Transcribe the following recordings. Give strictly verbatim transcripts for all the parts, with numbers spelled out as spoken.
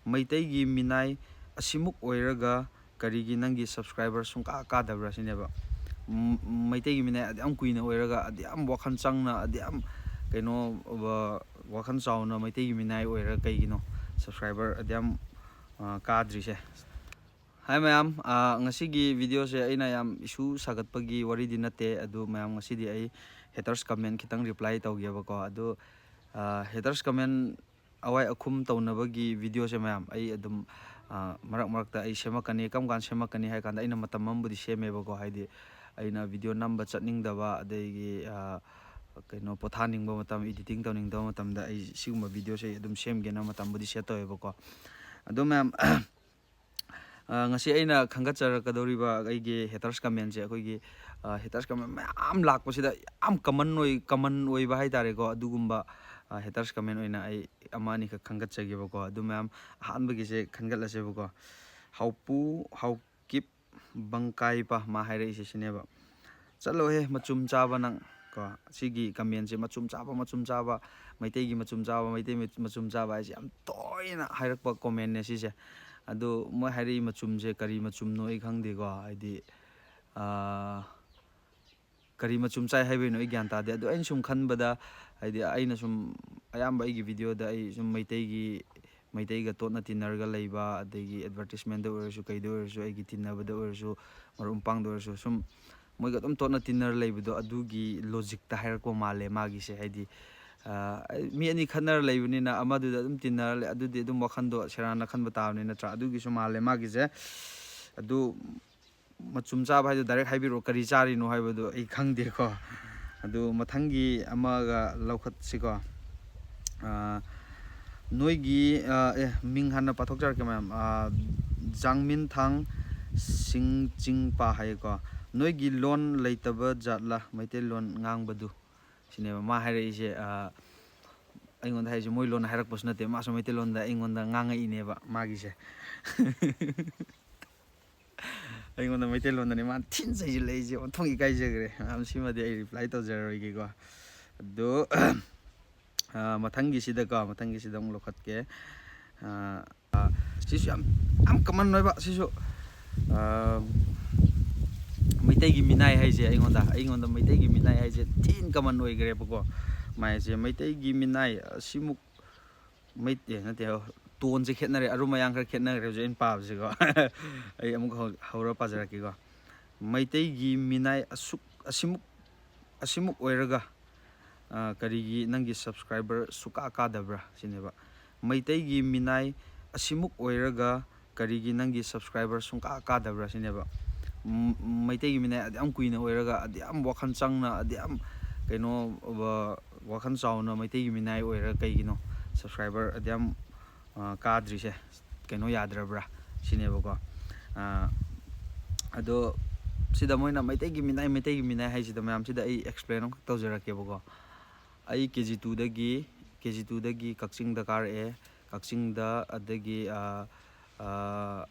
ꯃꯩꯇꯩꯒꯤ ꯃꯤꯅꯥꯏ ꯑꯁꯤꯃꯨꯛ ꯑꯣꯏꯔꯒ ꯀꯔꯤꯒꯤ ꯅꯪꯒꯤ subscriber ꯁꯨꯡꯀꯥ ꯀꯥꯗꯕ꯭ꯔꯥ ꯁꯤꯅꯦꯕ꯫ ꯎꯝ, ꯃꯩꯇꯩꯒꯤ ꯃꯤꯅꯥꯏ ꯑꯗꯨꯌꯥꯝ ꯀꯨꯏꯅ ꯑꯣꯏꯔꯒ, ꯑꯗꯨꯌꯥꯝ ꯋꯥꯈꯜ ꯆꯪꯅ, ꯑꯗꯨꯌꯥꯝ ꯀꯩꯅꯣ, ꯋꯥꯈꯜ ꯆꯥꯎꯅ ꯃꯩꯇꯩꯒꯤ ꯃꯤꯅꯥꯏ ꯑꯣꯏꯔꯒ ꯀꯩꯒꯤꯅꯣ subscriber ꯑꯗꯨꯌꯥꯝ, ꯑ, ꯀꯥꯗ꯭ꯔꯤꯁꯦ? ꯍꯥꯏ ꯃꯌꯥꯝ, ꯑ, ꯉꯁꯤꯒꯤ videoꯁꯦ ꯑꯩꯅ ꯌꯥꯝ issue ꯁꯥꯒꯠꯄꯒꯤ ꯋꯥꯔꯤꯗꯤ ꯅꯠꯇꯦ, ꯑꯗꯨ ꯃꯌꯥꯝ, ꯉꯁꯤꯗꯤ ꯑꯩ haters comment ꯈꯤꯇꯪ reply ꯇꯧꯒꯦꯕꯀꯣ꯫ ꯑꯗꯨ, ꯑ, haters comment ꯑꯋꯥꯏ ꯑꯈꯨꯝ ꯇꯧꯅꯕꯒꯤ videoꯁꯦ ꯃꯌꯥꯝ ꯑꯩ ꯑꯗꯨꯝ, ꯑ, ꯃꯔꯛ ꯃꯔꯛꯇ ꯑꯩ ꯁꯦꯝꯃꯛꯀꯅꯤ꯫ ꯀꯔꯝ ꯀꯥꯟꯗ ꯁꯦꯝꯃꯛꯀꯅꯤ ꯍꯥꯏ ꯀꯥꯟꯗ, ꯑꯩꯅ ꯃꯇꯝ ꯑꯃꯕꯨꯗꯤ ꯁꯦꯝꯃꯦꯕꯀꯣ, ꯍꯥꯏꯗꯤ ꯑꯩꯅ video ꯅꯝꯕ ꯆꯠꯅꯤꯡꯗꯕ, ꯑꯗꯒꯤ, ꯑ, ꯀꯩꯅꯣ, ꯄꯣꯊꯥꯅꯤꯡꯕ ꯃꯇꯝ, editing ꯇꯧꯅꯤꯡꯗꯕ ꯃꯇꯝꯗ ꯑꯩ ꯁꯤꯒꯨꯝꯕ videoꯁꯦ ꯑꯩ ꯑꯗꯨꯝ ꯁꯦꯝꯒꯦꯅ ꯃꯇꯝꯕꯨꯗꯤ set ꯇꯧꯋꯦꯕꯀꯣ꯫ ꯑꯗꯣ ꯃꯌꯥꯝ, ꯑ, ꯉꯁꯤ ꯑꯩꯅ ꯈꯟꯒꯠꯆꯔꯛꯀꯗꯧꯔꯤꯕ ꯑꯩꯒꯤ haters commentꯁꯦ, ꯑꯩꯈꯣꯏꯒꯤ, ꯑ, haters comment ꯃꯌꯥꯝ ꯂꯥꯛꯄꯁꯤꯗ ꯌꯥꯝ common ꯑꯣꯏ, common ꯑꯣꯏꯕ ꯍꯥꯏꯇꯥꯔꯦꯀꯣ, ꯑꯗꯨꯒꯨꯝꯕ, ꯑ, haters comment ꯑꯣꯏꯅ ꯑꯩ ꯑꯃ ꯑꯅꯤꯈꯛ ꯈꯟꯒꯠꯆꯒꯦꯕꯀꯣ꯫ ꯑꯗꯨ ꯃꯌꯥꯝ, ꯑꯍꯥꯟꯕꯒꯤꯁꯦ ꯈꯟꯒꯠꯂꯁꯦꯕꯀꯣ꯫ ꯍꯥꯎꯄꯨ, ꯍꯥꯎꯀꯤꯞ ꯕꯪꯀꯥꯏꯄ ꯃꯥ ꯍꯥꯏꯔꯛꯏꯁꯦ ꯁꯤꯅꯦꯕ꯫ "ꯆꯠꯂꯣꯍꯦ ꯃꯆꯨꯝ ꯆꯥꯕ ꯅꯪ"꯫ ꯀꯣ, ꯁꯤꯒꯤ commentꯁꯦ, "ꯃꯆꯨꯝ ꯆꯥꯕ, ꯃꯆꯨꯝ ꯆꯥꯕ, ꯃꯩꯇꯩꯒꯤ ꯃꯆꯨꯝ ꯆꯥꯕ, ꯃꯩꯇꯩ ꯃꯆꯨꯝ ꯆꯥꯕ" ꯍꯥꯏꯁꯦ ꯌꯥꯝ ꯇꯣꯏꯅ ꯍꯥꯏꯔꯛꯄ commentꯅꯦ ꯁꯤꯁꯦ꯫ ꯑꯗꯨ ꯃꯣꯏ ꯍꯥꯏꯔꯛꯏ ꯃꯆꯨꯝꯁꯦ ꯀꯔꯤ ꯃꯆꯨꯝꯅꯣ ꯑꯩ ꯈꯪꯗꯦꯀꯣ꯫ ꯍꯥꯏꯗꯤ, ꯑꯥ, ꯀꯔꯤ ꯃꯆꯨꯝ ꯆꯥꯏ ꯍꯥꯏꯕꯩꯅꯣ ꯑꯩ ꯒ꯭ꯌꯥꯟ ꯇꯥꯗꯦ꯫ ꯑꯗꯣ ꯑꯩꯅ ꯁꯨꯝ ꯈꯟꯕꯗ, ꯍꯥꯏꯗꯤ, ꯑꯩꯅ ꯁꯨꯝ ꯑꯌꯥꯝꯕ ꯑꯩꯒꯤ videoꯗ ꯑꯩ ꯁꯨꯝ ꯃꯩꯇꯩꯒꯤ, ꯃꯩꯇꯩꯒ ꯇꯣꯠꯅ ꯇꯤꯟꯅꯔꯒ ꯂꯩꯕ, ꯑꯗꯒꯤ advertisementꯗ ꯑꯣꯏꯔꯁꯨ, ꯀꯩꯗ ꯑꯣꯏꯔꯁꯨ, ꯑꯩꯒꯤ ꯇꯤꯟꯅꯕꯗ ꯑꯣꯏꯔꯁꯨ, ꯃꯔꯨꯞ ꯃꯄꯥꯡꯗ ꯑꯣꯏꯔꯁꯨ, ꯁꯨꯝ ꯃꯣꯏꯒ ꯑꯗꯨꯝ ꯇꯣꯠꯅ ꯇꯤꯟꯅꯔ ꯂꯩꯕꯗꯣ, ꯑꯗꯨꯒꯤ logicꯇ ꯍꯥꯏꯔꯛꯄ ꯃꯥꯜꯂꯦ ꯃꯥꯒꯤꯁꯦ꯫ ꯍꯥꯏꯗꯤ, ꯑ, ꯃꯤ ꯑꯅꯤ ꯈꯠꯅꯔ ꯂꯩꯕꯅꯤꯅ ꯑꯃꯗꯨꯗ ꯑꯗꯨꯝ ꯇꯤꯟꯅꯔ ꯂꯩ, ꯑꯗꯨꯗꯤ ꯑꯗꯨꯝ ꯋꯥꯈꯟꯗꯣ ꯁꯦꯔꯥꯟꯅ ꯈꯟꯕ ꯇꯥꯕꯅꯤ, ꯅꯠꯇ꯭ꯔꯥ? ꯑꯗꯨꯒꯤꯁꯨ ꯃꯥꯜꯂꯦ ꯃꯥꯒꯤꯁꯦ꯫ ꯑꯗꯨ ꯃꯆꯨꯝ ꯆꯥꯕ ꯍꯥꯏꯗꯣ direct ꯍꯥꯏꯕꯤꯔꯛꯑꯣ, ꯀꯔꯤ ꯆꯥꯔꯤꯅꯣ ꯍꯥꯏꯕꯗꯣ ꯑꯩ ꯈꯪꯗꯦꯀꯣ꯫ ꯑꯗꯨ ꯃꯊꯪꯒꯤ ꯑꯃꯒ ꯂꯧꯈꯠꯁꯤꯀꯣ꯫ ꯑ, ꯅꯣꯏꯒꯤ, ꯑ, ꯑꯦ, ꯃꯤꯡ ꯍꯥꯟꯅ ꯄꯥꯊꯣꯛꯆꯔꯛꯀꯦ ꯃꯌꯥꯝ꯫ ꯑ, ꯖꯥꯡꯃꯤꯟꯊꯥꯡ ꯁꯤꯡ ꯆꯤꯡꯄꯥ ꯍꯥꯏꯌꯦꯀꯣ꯫ "ꯅꯣꯏꯒꯤ ꯂꯣꯟ ꯂꯩꯇꯕ ꯖꯥꯠꯂꯥ ꯃꯩꯇꯩꯂꯣꯟ ꯉꯥꯡꯕꯗꯨ?" ꯁꯤꯅꯦꯕ ꯃꯥ ꯍꯥꯏꯔꯛꯏꯁꯦ꯫ ꯑ, ꯑꯩꯉꯣꯟꯗ ꯍꯥꯏꯁꯦ ꯃꯣꯏ ꯂꯣꯟ ꯍꯥꯏꯔꯛꯄꯁꯨ ꯅꯠꯇꯦ, ꯃꯥꯁꯨ ꯃꯩꯇꯩꯂꯣꯟꯗ ꯑꯩꯉꯣꯟꯗ ꯉꯥꯡꯉꯛꯏꯅꯦꯕ ꯃꯥꯒꯤꯁꯦ꯫ ꯑꯩꯉꯣꯟꯗ ꯃꯩꯇꯩꯂꯣꯟꯗꯅꯦ ꯃꯥꯅ ꯊꯤꯅ ꯆꯩꯁꯤꯜꯂꯛꯏꯁꯦ, ꯑꯣꯟꯊꯣꯛꯅ ꯏꯀꯥꯏꯖꯈ꯭ꯔꯦ꯫ ꯃꯌꯥꯝ, ꯁꯤꯃꯗꯤ ꯑꯩ reply ꯇꯧꯖꯔꯔꯣꯏꯒꯦꯀꯣ꯫ ꯑꯗꯣ, ꯑ, ꯃꯊꯪꯒꯤꯁꯤꯗꯀꯣ, ꯃꯊꯪꯒꯤꯁꯤꯗ ꯑꯃꯨꯛ ꯂꯧꯈꯠꯀꯦ꯫ ꯑ, ꯁꯤꯁꯨ ꯌꯥꯝ, ꯌꯥꯝ ꯀꯃꯟ ꯑꯣꯏꯕ, ꯁꯤꯁꯨ, ꯑ, ꯃꯩꯇꯩꯒꯤ ꯃꯤꯅꯥꯏ ꯍꯥꯏꯁꯦ ꯑꯩꯉꯣꯟꯗ, ꯑꯩꯉꯣꯟꯗ ꯃꯩꯇꯩꯒꯤ ꯃꯤꯅꯥꯏ ꯍꯥꯏꯁꯦ ꯊꯤꯅ ꯀꯃꯟ ꯑꯣꯏꯈ꯭ꯔꯦꯕꯀꯣ꯫ ꯃꯥꯏꯁꯦ ꯃꯩꯇꯩꯒꯤ ꯃꯤꯅꯥꯏ ꯑꯁꯤꯃꯨꯛ, ꯃꯩ-, ꯑꯦ, ꯅꯠꯇꯦ, ꯇꯣꯟꯁꯦ ꯈꯦꯠꯅꯔꯦ, ꯑꯔꯨꯝ ꯑꯌꯥꯡ ꯈꯔ ꯈꯦꯠꯅꯈ꯭ꯔꯦ ꯍꯧꯖꯤꯛ ꯑꯩꯅ ꯄꯥꯕꯁꯤꯀꯣ꯫ ꯑꯩ ꯑꯃꯨꯛ ꯍꯧ-, ꯍꯧꯔ ꯄꯥꯖꯔꯛꯀꯦꯀꯣ꯫ ꯃꯩꯇꯩꯒꯤ ꯃꯤꯅꯥꯏ ꯑꯁꯨꯛ, ꯑꯁꯤꯃꯨꯛ, ꯑꯁꯤꯃꯨꯛ ꯑꯣꯏꯔꯒ, ꯑ, ꯀꯔꯤꯒꯤ ꯅꯪꯒꯤ subscriber ꯁꯨꯀꯥ ꯀꯥꯗꯕ꯭ꯔꯥ ꯁꯤꯅꯦꯕ꯫ ꯃꯩꯇꯩꯒꯤ ꯃꯤꯅꯥꯏ ꯑꯁꯤꯃꯨꯛ ꯑꯣꯏꯔꯒ ꯀꯔꯤꯒꯤ ꯅꯪꯒꯤ subscriber ꯁꯨꯡꯀꯥ ꯀꯥꯗꯕ꯭ꯔꯥ ꯁꯤꯅꯦꯕ꯫ ꯃ-, ꯃꯩꯇꯩꯒꯤ ꯃꯤꯅꯥꯏ ꯑꯗꯨ ꯌꯥꯝ ꯀꯨꯏꯅ ꯑꯣꯏꯔꯒ, ꯑꯗꯨ ꯌꯥꯝ ꯋꯥꯈꯜ ꯆꯪꯅ, ꯑꯗꯨ ꯌꯥꯝ ꯀꯩꯅꯣ, ꯋꯥꯈꯜ ꯆꯥꯎꯅ ꯃꯩꯇꯩꯒꯤ ꯃꯤꯅꯥꯏ ꯑꯣꯏꯔꯒ ꯀꯩꯒꯤꯅꯣ subscriber ꯑꯗꯨ ꯌꯥꯝ, ꯑ, ꯀꯥꯗ꯭ꯔꯤꯁꯦ? ꯀꯩꯅꯣ ꯌꯥꯗ꯭ꯔꯕ꯭ꯔꯥ ꯁꯤꯅꯦꯕꯀꯣ꯫ ꯑ, ꯑꯗꯣ ꯁꯤꯗ ꯃꯣꯏꯅ ꯃꯩꯇꯩꯒꯤ ꯃꯤꯅꯥꯏ, ꯃꯩꯇꯩꯒꯤ ꯃꯤꯅꯥꯏ ꯍꯥꯏꯁꯤꯗ ꯃꯌꯥꯝꯁꯤꯗ ꯑꯩ explain ꯑꯃꯈꯛ ꯇꯧꯖꯔꯛꯀꯦꯕꯀꯣ꯫ ꯑꯩ ꯀꯦ ꯖꯤ ꯇꯨꯗꯒꯤ, ꯀꯦ ꯖꯤ ꯇꯨꯗꯒꯤ ꯀꯛꯆꯤꯡꯗ ꯀꯥꯔꯛꯑꯦ꯫ ꯀꯛꯆꯤꯡꯗ ꯑꯗꯒꯤ, ꯑ, ꯑ,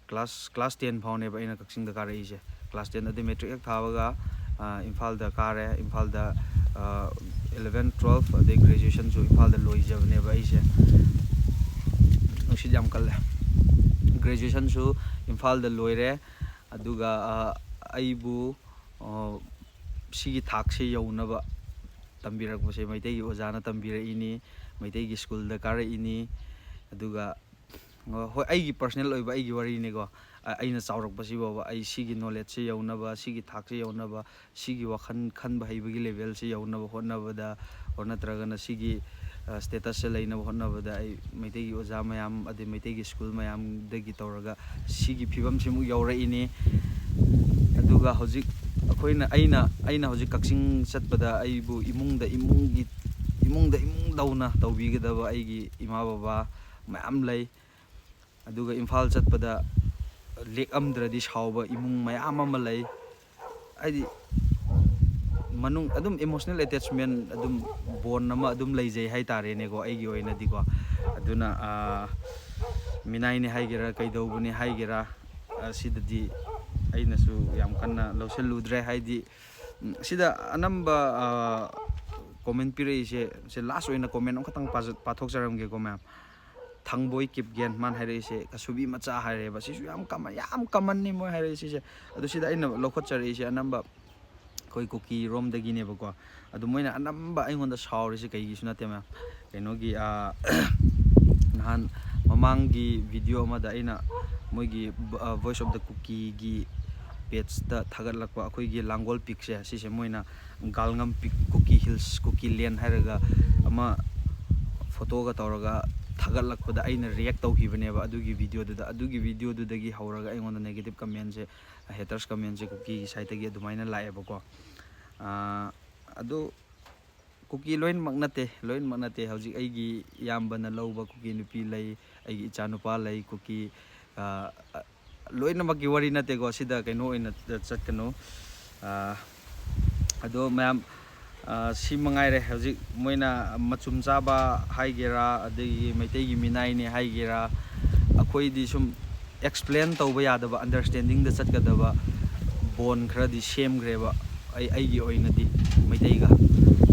class, class ten ꯐꯥꯎꯅꯦꯕ ꯑꯩꯅ ꯀꯛꯆꯤꯡꯗ ꯀꯥꯔꯛꯏꯁꯦ꯫ Class ten ꯑꯗꯩ matric ꯍꯦꯛ ꯊꯥꯕꯒ, ꯑ, ꯏꯝꯐꯥꯜꯗ ꯀꯥꯔꯦ꯫ ꯏꯝꯐꯥꯜꯗ, ꯑ, eleven, twelve ꯑꯗꯩ graduationꯁꯨ ꯏꯝꯐꯥꯜꯗ ꯂꯣꯏꯖꯕꯅꯦꯕ ꯑꯩꯁꯦ꯫ ꯅꯨꯡꯁꯤꯠ ꯌꯥꯝ ꯀꯜꯂꯦ꯫ Graduationꯁꯨ ꯏꯝꯐꯥꯜꯗ ꯂꯣꯏꯔꯦ꯫ ꯑꯗꯨꯒ, ꯑ, ꯑꯩꯕꯨ, ꯑ, ꯁꯤꯒꯤ ꯊꯥꯛꯁꯦ ꯌꯧꯅꯕ ꯇꯝꯕꯤꯔꯛꯄꯁꯦ ꯃꯩꯇꯩꯒꯤ ꯑꯣꯖꯥꯅ ꯇꯝꯕꯤꯔꯛꯏꯅꯤ, ꯃꯩꯇꯩꯒꯤ ꯁ꯭ꯀꯨꯜꯗ ꯀꯥꯔꯛꯏꯅꯤ꯫ ꯑꯗꯨꯒ, ꯑ, ꯍꯣꯏ, ꯑꯩꯒꯤ personal ꯑꯣꯏꯕ ꯑꯩꯒꯤ ꯋꯥꯔꯤꯅꯤꯀꯣ꯫ ꯑ, ꯑꯩꯅ ꯆꯥꯎꯔꯛꯄꯁꯤ ꯐꯥꯎꯕ ꯑꯩ ꯁꯤꯒꯤ knowledgeꯁꯦ ꯌꯧꯅꯕ, ꯁꯤꯒꯤ ꯊꯥꯛꯁꯦ ꯌꯧꯅꯕ, ꯁꯤꯒꯤ ꯋꯥꯈꯜ ꯈꯟꯕ ꯍꯩꯕꯒꯤ levelꯁꯦ ꯌꯧꯅꯕ ꯍꯣꯠꯅꯕꯗ, or ꯅꯠꯇ꯭ꯔꯒꯅ ꯁꯤꯒꯤ, ꯑ, statusꯁꯦ ꯂꯩꯅꯕ ꯍꯣꯠꯅꯕꯗ ꯑꯩ ꯃꯩꯇꯩꯒꯤ ꯑꯣꯖꯥ ꯃꯌꯥꯝ, ꯑꯗꯩ ꯃꯩꯇꯩꯒꯤ ꯁ꯭ꯀꯨꯜ ꯃꯌꯥꯝꯗꯒꯤ ꯇꯧꯔꯒ ꯁꯤꯒꯤ ꯐꯤꯕꯝꯁꯤꯃꯨꯛ ꯌꯧꯔꯛꯏꯅꯤ꯫ ꯑꯗꯨꯒ ꯍꯧꯖꯤꯛ ꯑꯩꯈꯣꯏꯅ, ꯑꯩꯅ, ꯑꯩꯅ ꯍꯧꯖꯤꯛ ꯀꯛꯆꯤꯡ ꯆꯠꯄꯗ ꯑꯩꯕꯨ ꯏꯃꯨꯡꯗ, ꯏꯃꯨꯡꯒꯤ, ꯏꯃꯨꯡꯗ ꯏꯃꯨꯡꯗꯧꯅ ꯇꯧꯕꯤꯒꯗꯕ ꯑꯩꯒꯤ ꯏꯃꯥ ꯕꯕꯥ ꯃꯌꯥꯝ ꯂꯩ꯫ ꯑꯗꯨꯒ ꯏꯝꯐꯥꯜ ꯆꯠꯄꯗ ꯂꯦꯛꯑꯝꯗ꯭ꯔꯗꯤ ꯁꯥꯎꯕ ꯏꯃꯨꯡ ꯃꯌꯥꯝ ꯑꯃ ꯂꯩ꯫ ꯍꯥꯏꯗꯤ ꯃꯅꯨꯡ ꯑꯗꯨꯝ emotional attachment, ꯑꯗꯨꯝ bond ꯑꯃ ꯑꯗꯨꯝ ꯂꯩꯖꯩ ꯍꯥꯏꯇꯥꯔꯦꯅꯦꯀꯣ, ꯑꯩꯒꯤ ꯑꯣꯏꯅꯗꯤꯀꯣ꯫ ꯑꯗꯨꯅ, ꯑ, ꯃꯤꯅꯥꯏꯅꯤ ꯍꯥꯏꯒꯦꯔꯥ, ꯀꯩꯗꯧꯕꯅꯤ ꯍꯥꯏꯒꯦꯔꯥ, ꯑ, ꯁꯤꯗꯗꯤ ꯑꯩꯅꯁꯨ ꯌꯥꯝ ꯀꯟꯅ ꯂꯧꯁꯤꯜꯂꯨꯗ꯭ꯔꯦ꯫ ꯍꯥꯏꯗꯤ, ꯎꯝ, ꯁꯤꯗ ꯑꯅꯝꯕ, ꯑ, comment ꯄꯤꯔꯛꯏꯁꯦ, ꯁꯤ last ꯑꯣꯏꯅ comment ꯑꯃꯈꯛꯇꯪ ꯄꯥꯖ-, ꯄꯥꯊꯣꯛꯆꯔꯝꯒꯦꯀꯣ, ꯃꯌꯥꯝ꯫ ꯊꯪꯕꯣꯏ ꯀꯤꯞꯒꯦꯟ ꯃꯥꯅ ꯍꯥꯏꯔꯛꯏꯁꯦ, ꯀꯁꯨꯕꯤ ꯃꯆꯥ ꯍꯥꯏꯔꯛꯑꯦꯕ꯫ ꯁꯤꯁꯨ ꯌꯥꯝ ꯀꯃꯟ, ꯌꯥꯝ ꯀꯃꯟꯅꯤ ꯃꯣꯏ ꯍꯥꯏꯔꯛꯏꯁꯦ꯫ ꯑꯗꯨ ꯁꯤꯗ ꯑꯩꯅ ꯂꯧꯈꯠꯆꯔꯛꯏꯁꯦ ꯑꯅꯝꯕ ꯑꯩꯈꯣꯏ ꯀꯨꯀꯤꯔꯣꯝꯗꯒꯤꯅꯦꯕꯀꯣ꯫ ꯑꯗꯨ ꯃꯣꯏꯅ ꯑꯅꯝꯕ ꯑꯩꯉꯣꯟꯗ ꯁꯥꯎꯔꯤꯁꯦ ꯀꯩꯒꯤꯁꯨ ꯅꯠꯇꯦ ꯃꯌꯥꯝ, ꯀꯩꯅꯣꯒꯤ, ꯅꯍꯥꯟ ꯃꯃꯥꯡꯒꯤ ꯚꯤꯗꯤꯑꯣ ꯑꯃꯗ ꯑꯩꯅ ꯃꯣꯏꯒꯤ Voice of the Kukiꯒꯤ ꯄꯦꯖꯇ ꯊꯥꯒꯠꯂꯛꯄ ꯑꯩꯈꯣꯏꯒꯤ ꯂꯥꯡꯒꯣꯜ ꯄꯤꯛꯁꯦ, ꯁꯤꯁꯦ ꯃꯣꯏꯅ ꯒꯥꯜꯉꯝ ꯄꯤꯛ, ꯀꯨꯀꯤ ꯍꯤꯜꯁ, ꯀꯨꯀꯤ ꯂꯦꯟ ꯍꯥꯏꯔꯒ ꯑꯃ ꯐꯣꯇꯣꯒ ꯇꯧꯔꯒ ꯊꯥꯒꯠꯂꯛꯄꯗ ꯑꯩꯅ ꯔꯤꯌꯦꯛ ꯇꯧꯈꯤꯕꯅꯦꯕ ꯑꯗꯨꯒꯤ ꯚꯤꯗꯤꯑꯣꯗꯨꯗ꯫ ꯑꯗꯨꯒꯤ ꯚꯤꯗꯤꯑꯣꯗꯨꯗꯒꯤ ꯍꯧꯔꯒ ꯑꯩꯉꯣꯟꯗ ꯅꯦꯒꯦꯇꯤꯞ ꯀꯃꯦꯟꯁꯦ, ꯍꯦꯇꯔꯁ ꯀꯃꯦꯟꯁꯦ ꯀꯨꯀꯤꯒꯤ ꯁꯥꯏꯠꯇꯒꯤ ꯑꯗꯨꯃꯥꯏꯅ ꯂꯥꯛꯑꯦꯕꯀꯣ꯫ ꯑꯗꯨ ꯀꯨꯀꯤ ꯂꯣꯏꯅꯃꯛ ꯅꯠꯇꯦ, ꯂꯣꯏꯅꯃꯛ ꯅꯠꯇꯦ꯫ ꯍꯧꯖꯤꯛ ꯑꯩꯒꯤ ꯏꯌꯥꯝꯕꯅ ꯂꯧꯕ ꯀꯨꯀꯤ ꯅꯨꯄꯤ ꯂꯩ, ꯑꯩꯒꯤ ꯏꯆꯥꯅꯨꯄꯥ ꯂꯩ ꯀꯨꯀꯤ꯫ ꯂꯣꯏꯅꯃꯛꯀꯤ ꯋꯥꯔꯤ ꯅꯠꯇꯦꯀꯣ, ꯁꯤꯗ ꯀꯩꯅꯣ ꯑꯣꯏꯅ ꯆꯠꯀꯅꯨ꯫ ꯑꯗꯣ ꯃꯌꯥꯝ, ꯁꯤ ꯃꯉꯥꯏꯔꯦ꯫ ꯍꯧꯖꯤꯛ ꯃꯣꯏꯅ ꯃꯆꯨꯝ ꯆꯥꯕ ꯍꯥꯏꯒꯦꯔꯥ, ꯑꯗꯒꯤ ꯃꯩꯇꯩꯒꯤ ꯃꯤꯅꯥꯏꯅꯦ ꯍꯥꯏꯒꯦꯔꯥ, ꯑꯩꯈꯣꯏꯗꯤ ꯁꯨꯝ ꯑꯦꯛꯁꯄ꯭ꯂꯦꯟ ꯇꯧꯕ ꯌꯥꯗꯕ, ꯑꯟꯗꯔꯁꯇꯦꯟꯗꯤꯡꯗ ꯆꯠꯀꯗꯕ ꯕꯣꯟ ꯈꯔꯗꯤ ꯁꯦꯝꯈ꯭ꯔꯦꯕ꯫ ꯑꯩ, ꯑꯩꯒꯤ ꯑꯣꯏꯅꯗꯤ ꯃꯩꯇꯩꯒ꯫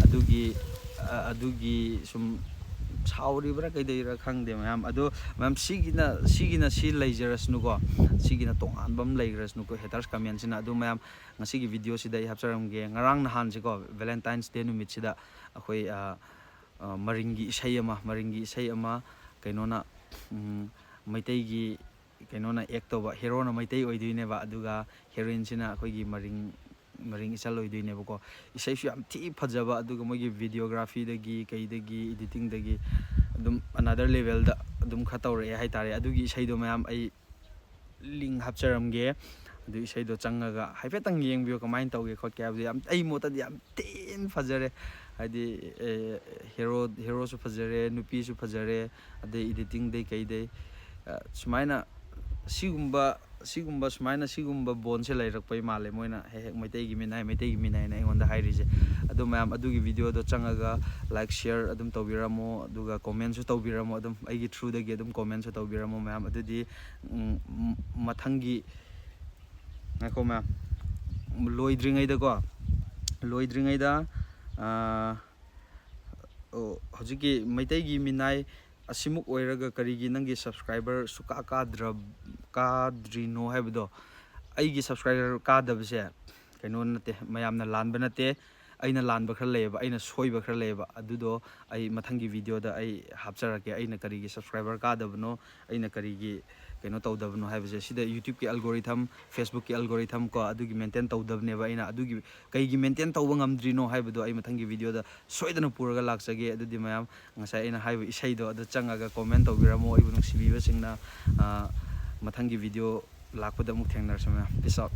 ꯑꯗꯨꯒꯤ, ꯑꯗꯨꯒꯤ ꯁꯨꯝ ꯁꯥꯎꯔꯤꯕ꯭ꯔꯥ ꯀꯩꯗꯧꯔꯤꯕ꯭ꯔꯥ ꯈꯪꯗꯦ ꯃꯌꯥꯝ꯫ ꯑꯗꯣ ꯃꯌꯥꯝ, ꯁꯤꯒꯤꯅ, ꯁꯤꯒꯤꯅ ꯁꯤ ꯂꯩꯖꯔꯁꯅꯨꯀꯣ, ꯁꯤꯒꯤꯅ ꯇꯣꯉꯥꯟꯕ ꯑꯃ ꯂꯩꯈ꯭ꯔꯁꯅꯨꯀꯣ, ꯍꯦꯇꯔꯁ ꯀꯃꯦꯟꯁꯤꯅ꯫ ꯑꯗꯨ ꯃꯌꯥꯝ, ꯉꯁꯤꯒꯤ ꯚꯤꯗꯤꯑꯣꯁꯤꯗ ꯑꯩ ꯍꯥꯞꯆꯔꯝꯒꯦ꯫ ꯉꯔꯥꯡ ꯅꯍꯥꯟꯁꯤꯀꯣ, ꯚꯦꯂꯦꯟꯇꯥꯏꯟꯁ ꯗꯦ ꯅꯨꯃꯤꯠꯁꯤꯗ ꯑꯩꯈꯣꯏ ꯃꯔꯤꯡꯒꯤ ꯏꯁꯩ ꯑꯃ, ꯃꯔꯤꯡꯒꯤ ꯏꯁꯩ ꯑꯃ ꯀꯩꯅꯣꯅ, ꯃꯩꯇꯩꯒꯤ ꯀꯩꯅꯣꯅ ꯑꯦꯛ ꯇꯧꯕ, ꯍꯦꯔꯣꯅ ꯃꯩꯇꯩ ꯑꯣꯏꯗꯣꯏꯅꯦꯕ, ꯑꯗꯨꯒ ꯍꯦꯔꯣꯏꯟꯁꯤꯅ ꯑꯩꯈꯣꯏꯒꯤ ꯃꯔꯤꯡ, ꯃꯔꯤꯡ ꯏꯆꯜ ꯑꯣꯏꯗꯣꯏꯅꯦꯕꯀꯣ꯫ ꯏꯁꯩꯁꯨ ꯌꯥꯝ ꯊꯤ ꯐꯖꯕ, ꯑꯗꯨꯒ ꯃꯣꯏꯒꯤ ꯚꯤꯗꯤꯑꯣꯒ꯭ꯔꯥꯐꯤꯗꯒꯤ ꯀꯩꯗꯒꯤ ꯏꯗꯤꯇꯤꯡꯗꯒꯤ ꯑꯗꯨꯝ ꯑꯅꯗꯔ ꯂꯦꯚꯦꯜꯗ ꯑꯗꯨꯝ ꯈꯔ ꯇꯧꯔꯛꯑꯦ ꯍꯥꯏꯇꯥꯔꯦ꯫ ꯑꯗꯨꯒꯤ ꯏꯁꯩꯗꯣ ꯃꯌꯥꯝ ꯑꯩ ꯂꯤꯡ ꯍꯥꯞꯆꯔꯝꯒꯦ꯫ ꯑꯗꯨ ꯏꯁꯩꯗꯣ ꯆꯪꯉꯒ ꯍꯥꯏꯐꯦꯠꯇꯪ ꯌꯦꯡꯕꯤꯌꯨ, ꯀꯃꯥꯏꯅ ꯇꯧꯒꯦ ꯈꯣꯠꯀꯦ ꯍꯥꯏꯕꯗꯣ꯫ ꯌꯥꯝ, ꯑꯩ ꯃꯣꯠꯇꯗꯤ ꯌꯥꯝ ꯊꯤꯅ ꯐꯖꯔꯦ꯫ ꯍꯥꯏꯗꯤ ꯍꯦꯔꯣ, ꯍꯦꯔꯣꯁꯨ ꯐꯖꯔꯦ, ꯅꯨꯄꯤꯁꯨ ꯐꯖꯔꯦ, ꯑꯗꯩ ꯏꯗꯤꯇꯤꯡꯗꯩ ꯀꯩꯗꯩ ꯁꯨꯃꯥꯏꯅ ꯁꯤꯒꯨꯝꯕ, ꯁꯤꯒꯨꯝꯕ ꯁꯨꯃꯥꯏꯅ ꯁꯤꯒꯨꯝꯕ ꯕꯣꯟꯁꯦ ꯂꯩꯔꯛꯄꯩ ꯃꯥꯜꯂꯦ ꯃꯣꯏꯅ ꯍꯦꯛ ꯍꯦꯛ ꯃꯩꯇꯩꯒꯤ ꯃꯤꯅꯥꯏ, ꯃꯩꯇꯩꯒꯤ ꯃꯤꯅꯥꯏꯅ ꯑꯩꯉꯣꯟꯗ ꯍꯥꯏꯔꯤꯁꯦ꯫ ꯑꯗꯣ ꯃꯌꯥꯝ, ꯑꯗꯨꯒꯤ ꯚꯤꯗꯤꯑꯣꯗꯣ ꯆꯪꯉꯒ ꯂꯥꯏꯛ, ꯁꯤꯌꯔ ꯑꯗꯨꯝ ꯇꯧꯕꯤꯔꯝꯃꯣ, ꯑꯗꯨꯒ ꯀꯣꯃꯦꯟꯁꯨ ꯇꯧꯕꯤꯔꯝꯃꯣ꯫ ꯑꯗꯨꯝ ꯑꯩꯒꯤ ꯊ꯭ꯔꯨꯗꯒꯤ ꯑꯗꯨꯝ ꯀꯣꯃꯦꯟꯁꯨ ꯇꯧꯕꯤꯔꯝꯃꯣ ꯃꯌꯥꯝ꯫ ꯑꯗꯨꯗꯤ ꯎꯝ, ꯃ-, ꯃꯊꯪꯒꯤ, ꯉꯥꯏꯈꯣ ꯃꯌꯥꯝ, ꯂꯣꯏꯗ꯭ꯔꯤꯉꯩꯗꯀꯣ, ꯂꯣꯏꯗ꯭ꯔꯤꯉꯩꯗ, ꯑꯥ, ꯑꯣ, ꯍꯧꯖꯤꯛꯀꯤ ꯃꯩꯇꯩꯒꯤ ꯃꯤꯅꯥꯏ ꯑꯁꯤꯃꯨꯛ ꯑꯣꯏꯔꯒ ꯀꯔꯤꯒꯤ ꯅꯪꯒꯤ subscriber ꯁꯨꯀꯥ ꯀꯥꯗ꯭ꯔ ꯀꯥꯗ꯭ꯔꯤꯅꯣ ꯍꯥꯏꯕꯗꯣ, ꯑꯩꯒꯤ subscriber ꯀꯥꯗꯕꯁꯦ ꯀꯩꯅꯣ ꯅꯠꯇꯦ, ꯃꯌꯥꯝꯅ ꯂꯥꯟꯕ ꯅꯠꯇꯦ꯫ ꯑꯩꯅ ꯂꯥꯟꯕ ꯈꯔ ꯂꯩꯌꯦꯕ, ꯑꯩꯅ ꯁꯣꯏꯕ ꯈꯔ ꯂꯩꯌꯦꯕ, ꯑꯗꯨꯗꯣ ꯑꯩ ꯃꯊꯪꯒꯤ videoꯗ ꯑꯩ ꯍꯥꯞꯆꯔꯛꯀꯦ꯫ ꯑꯩꯅ ꯀꯔꯤꯒꯤ subscriber ꯀꯥꯗꯕꯅꯣ, ꯑꯩꯅ ꯀꯔꯤꯒꯤ ꯀꯩꯅꯣ ꯇꯧꯗꯕꯅꯣ ꯍꯥꯏꯕꯁꯦ꯫ ꯁꯤꯗ YouTubeꯀꯤ algorithm, Facebookꯀꯤ algorithm ꯀꯣ, ꯑꯗꯨꯒꯤ maintain ꯇꯧꯗꯕꯅꯦꯕ ꯑꯩꯅ꯫ ꯑꯗꯨꯒꯤ ꯀꯩꯒꯤ maintain ꯇꯧꯕ ꯉꯝꯗ꯭ꯔꯤꯅꯣ ꯍꯥꯏꯕꯗꯣ ꯑꯩ ꯃꯊꯪꯒꯤ videoꯗ ꯁꯣꯏꯗꯅ ꯄꯨꯔꯒ ꯂꯥꯛꯆꯒꯦ꯫ ꯑꯗꯨꯗꯤ ꯃꯌꯥꯝ, ꯉꯁꯥꯏ ꯑꯩꯅ ꯍꯥꯏꯕ ꯏꯁꯩꯗꯣ ꯑꯗꯨ ꯆꯪꯉꯒ comment ꯇꯧꯕꯤꯔꯝꯃꯣ, ꯑꯩꯕꯨ ꯅꯨꯡꯁꯤꯕꯤꯕꯁꯤꯡꯅ꯫ ꯑ, ꯃꯊꯪꯒꯤ video ꯂꯥꯛꯄꯗ ꯑꯃꯨꯛ ꯊꯦꯡꯅꯔꯁꯤ ꯃꯌꯥꯝ꯫ Peace out꯫